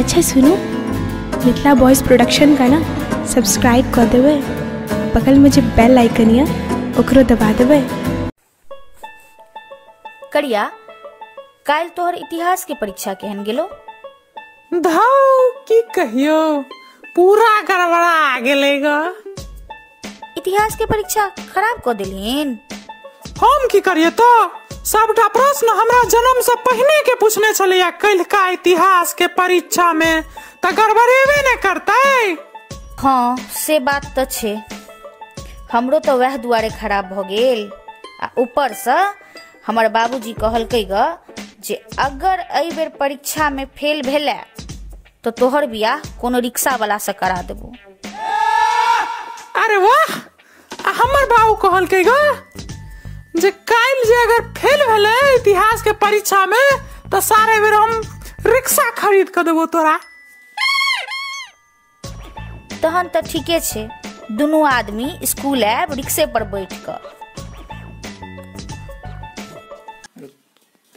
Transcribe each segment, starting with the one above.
अच्छा सुनू, Mithila boys production का ना सब्सक्राइब कर देबै, बगल में जे बेल आइकन या ओकरो दबा देबै। करिया, काल्हि तोहर इतिहास के परीक्षा केहन गेलो? धाउ की कहियो, पूरा गड़बड़ा गेलै ग। इतिहास के परीक्षा खराब क देलहिन? हम की करिए तो, सबटा प्रश्न हमरा जन्म से पहिने के पूछने छलैया कल्हिका इतिहास के परीक्षा में, त गड़बड़ेबे ने करतै। हाँ से बात त छै, हमरो तो वएह दुआरे खराब भ गेल। आ ऊपर से हमर बाबूजी कहलकै ग जे अगर एहि बेर परीक्षा में फेल भेलै तो तोहर बियाह कोनो रिक्शा वाला से करा देबो। अरे वाह, हमर बाबू कहलकै ग जे काल्हि जे अगर फेल भेलै इतिहास के परीक्षा में तो सारे बेर हम रिक्शा खरीद के देबो तोरा। तहन त ठीके छै, दुनू आदमी स्कूल आयब रिक्शे पर बैठ क।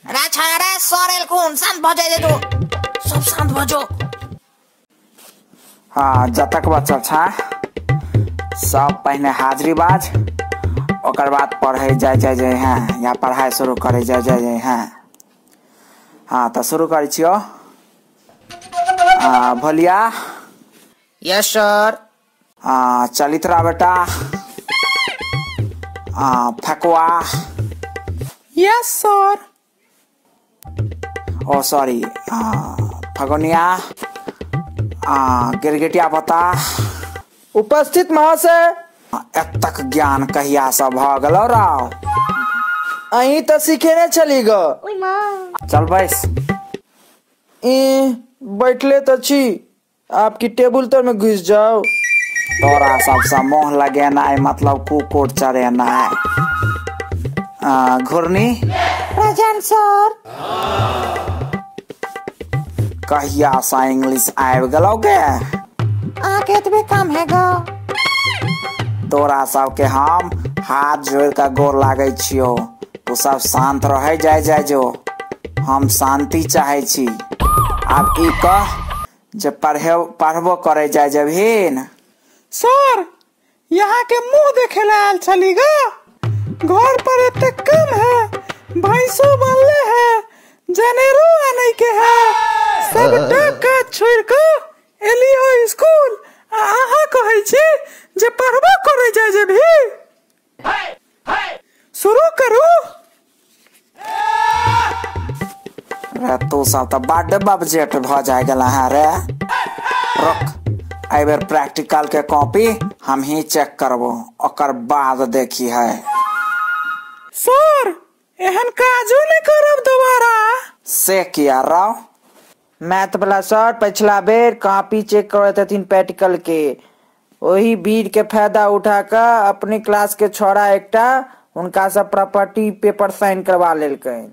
रे सर एलखुन, शांत भ जाय तू, सब शांत भ जो। हाँ, जतक बचल छा सब पहिने हाजिरी बाज, ओकर बाद पढ़े जाय जाय जाय हैं, या पढ़ाई शुरू करे जाय जाय जाय हैं। हाँ तो शुरू करै छियो। भोलिया। Yes sir. चलित्रा बेटा। फकुआ। Yes sir. ओ सॉरी, फगुनिया। गिरगिटिया बता। उपस्थित महाशय। एतक ज्ञान कहिया से भ गेलो राव? अहीं त सीखेने छली ग। चल बैस। ई बैठले त छी, आपकी टेबुल तर में घुस जाओ। तोरा सबसे मोह लगेनाइ मतलब कुकुर चरेनाइ। घुरनी। Present sir. कहिया सा इंग्लिश आबि गेलौ गे? अहाँके एतबे काम है ग। तोरा सबके हम हाथ जोड़ के गोर लागै छियो, तू सब शांत रहे जाय जाय जो, हम शांति चाहे छी। आब ई कह जे पढ़बो करे जाय जेबहिन? सर, यहाँ के मुंह देखे ला आयल छली ग। घर पर एते कम है, भैंसो बनले है, जनेरो आने के है, सबटा काज छोड़ के एली हो स्कूल, आ अहाँ कहै छी जे पढ़बो करे जाय जेबही। शुरू करू। रे तू सब त बड्ड बबजेट भ जाय गेला हैं रे। रुक, एहि बेर प्रैक्टिकल के कॉपी हम ही चेक करबो, ओकर बाद देखी है। सर, एहन काजो नहीं करब दोबारा। से किया राव? मैथ वाला सर पिछला बेर कॉपी चेक करैत हथिन प्रैक्टिकल के, ओही भीड़ के फायदा उठा क अपने क्लास के छोड़ा एकटा हुनका सब प्रॉपर्टी पेपर साइन करवा लेलकनि।